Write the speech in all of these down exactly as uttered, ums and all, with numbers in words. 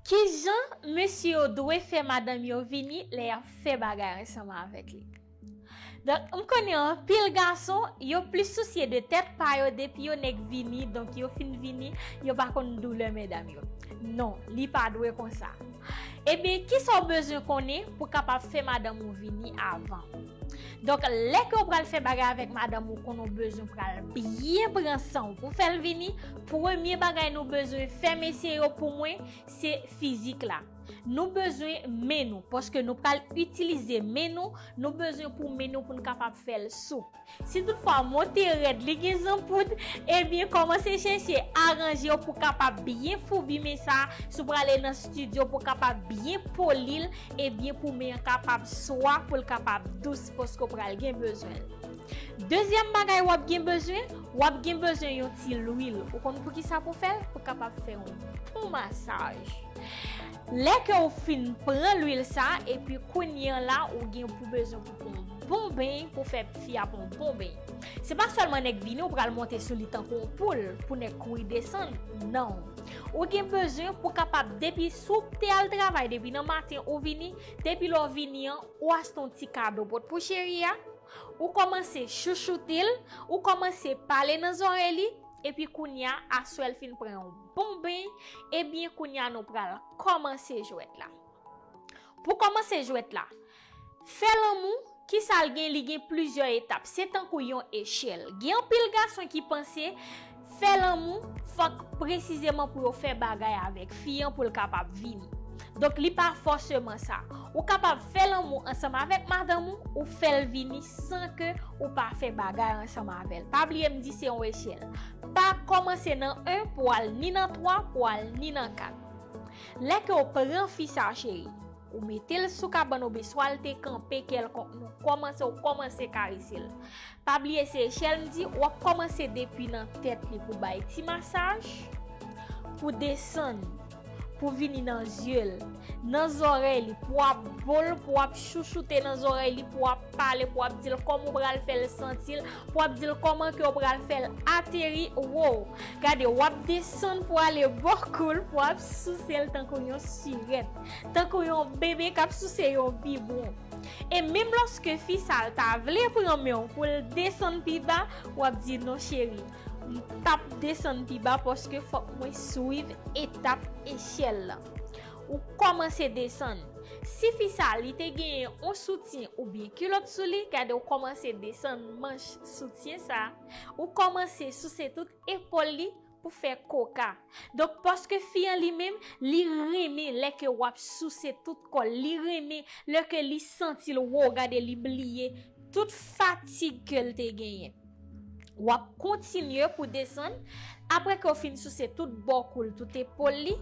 Kijan mesye yo dwe fè madanm yo vini lè y ap fè bagay ansanm avèk li? Donk, m konnen anpil gason, yo plis sousye de tèt pa yo depi yo nèk vini, donk yo fin vini, yo pa konn doulè medam yo. Non, li pa dwe konsa. Ebyen, kisa w bezwen konnen pou kapab fè madanm ou vini avan? Donk, lè ke w pral fè bagay avèk madanm ou, konnen w bezwen pral byen pran san w pou fè l vini. Premye bagay nou bezwen fè, mesye yo, pou mwen, se fizik la. Nou bezwen men nou, paske nou pral itilize men nou, nou bezwen pou men nou pou n kapab fè l soup. Si toutfwa mo te rèd, li gen zanpoud, ebyen, kòmanse chèche aranje w pou kapab byen foubi men sa, si w prale nan estidyo pou kapab byen poli l, ebyen, pou men an kapab swa, pou l kapab dous, paske w pral gen bezwen l. Dezyèm bagay w ap gen bezwen, w ap gen bezwen yon ti lwil. Ou konn poukisa pou fè l? Pou kapab fè yon bon masaj. Lè ke w fin pran lwil sa, epi kounye an la, ou gen pou bezwen pou pran yon bon beny, pou fè fi a pran yon bon beny. Se pa sèlman nèk vini, ou pral monte sou li tankou yon poul, pou nèk kouri desann. Non. Ou gen bezwen pou kapab, depi si w te al travay, depi nan maten ou vini, depi lè w vini an, ou achte yon ti kado pot pou cheri a, ou kòmanse chouchoute l, ou kòmanse pale nan zòrèy li, epi kounye a, aswè l fin pran yon bon beny, ebyen kounye a nou pral kòmanse jwèt la. Pou kòmanse jwèt la, fè lanmou, kisa l gen? Li gen plizyè etap. Se tankou yon echèl. Gen anpil gason ki panse fè lanmou, fòk presizeman pou yo fè bagay avèk fi an pou l kapab vini. Donk, li pa fòseman sa. Ou kapab fè lanmou ansanm avèk madanm ou, ou fè l vini san ke ou pa fè bagay ansanm avè l. Pa bliye m di se yon echèl. Pa kòmanse nan en pou al ni nan twa, pou al ni nan kat. Lè ke w pran fi sa, cheri, ou mete l sou kabann oubyen swa l te kanpe kèlkonk, nou kòmanse, ou kòmanse karese l. Pa bliye se echèl m di, w ap kòmanse depi nan tèt li pou bay ti masaj, pou desann, pou vini nan zye l, nan zòrèy li, pou w ap bo l, pou w ap chouchoute nan zòrèy li, pou w ap pale, pou w ap di l kòman w pral fè l santi l, pou w ap di l kòman ke w pral fè l ateri, wow! Gade, w ap desann pou ale bò kou l, pou w ap souse l tankou yon sirèt, tankou yon bebe k ap souse yon bibwon. E menm lòske fi sa l ta vle pran men w pou l desann pi ba, w ap di, "Non, cheri, m p ap desann pi ba paske fòk mwen swiv etap echèl la." Ou kòmanse desann. Si fi sa li te genyen yon soutyen oubyen kilòt sou li, gade, ou kòmanse desann manch soutyen sa. Ou kòmanse souse tout epòl li pou fè koka. Donk, paske fi an li menm, li renmen lè ke w ap souse tout kò l, li renmen lè ke li santi l, wo, gade, li bliye tout fatig ke l te genyen. W ap kontinye pou desann. Apre ke w fin souse tout bò kou l, tout epòl li,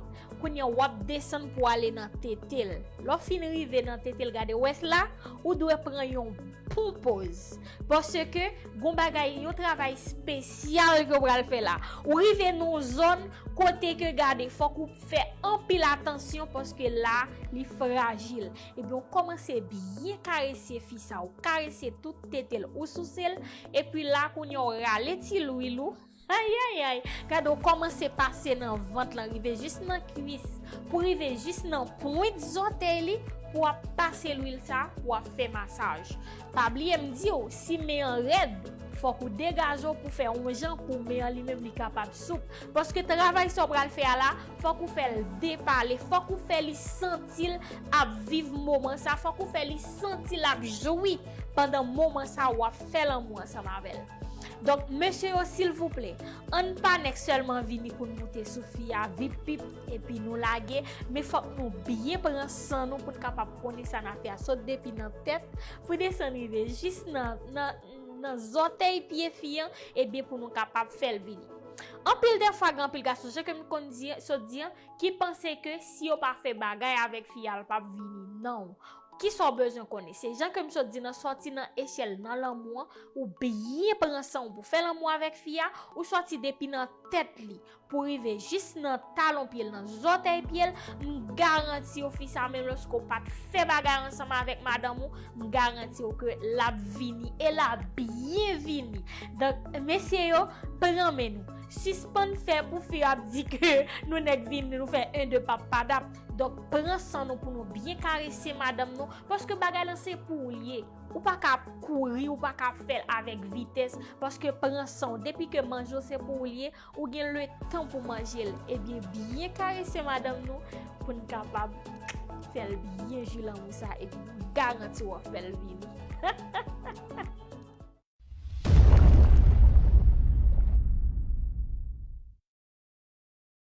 kounye a w ap desann pou ale nan tete l. Lè w fin rive nan tete l, gade, w wè la, ou dwe pran yon bon poz. Paske gon bagay, yon travay espesyal ke w pral fè la. Ou rive nan yon zòn kote ke, gade, fòk ou fè anpil atansyon paske la, li frajil. Ebyen, ou kòmanse byen karese fi sa, ou karese tout tete l, ou souse l, epi la, kounye a, ou rale ti lwil ou. Ayayay, gade, ou kòmanse pase nan vant lan, rive jis nan kwis, pou rive jis nan pwent zòtèy li, pou w ap pase lwil sa, pou w ap fè masaj. Pa bliye m di w, si men an rèd, fòk ou degaje w pou fè yon jan pou men an li menm li kapab soup. Paske travay sa w pral fè a la, fòk ou fè l depale, fòk ou fè li santi l ap viv moman sa, fòk ou fè li santi l ap jwi pandan moman sa w ap fè lanmou ansanm avè l. Donk, mesye yo, silvouplè, ann pa nèk sèlman vini pou n moute sou fi a, vip vip, epi nou lage, men fòk nou byen pran san nou pou n kapab konnen sa n ap fè a, sot depi nan tèt, pou desann rive jis nan, nan, nan zòtèy pye fi an, ebyen pou nou kapab fè l vini. Anpil dèfwa, gen anpil gason, jan ke m konn di, sot di an, ki panse ke si yo pa fè bagay avèk fi a, l p ap vini. Non. Kisa w bezwen konnen? Se jan ke m sot di nan sòti nan echèl nan lanmou an, ou byen pran san w pou fè lanmou avèk fi a, ou sòti depi nan tèt li, pou rive jis nan talon pye l, nan zòtèy pye l, m garanti w fi sa menm lòske w pa t fè bagay ansanm avèk madanm ou, m garanti w ke l ap vini, e l ap byen vini. Donk, mesye yo, pran men nou. Sispann fè pou fi yo ap di ke nou nèk vini, nou fè en de pap padap. Donk, pran san nou pou nou byen karese madanm nou, paske bagay lan se pou ou l ye. Ou pa ka kouri, ou pa ka fè l avèk vitès, paske pran san w. Depi ke manje w se pou ou l ye, ou gen letan pou manje l. Ebyen, byen karese madanm nou pou n kapab fè l byen jwi lanmou sa, epi m garanti w ap fè l vini.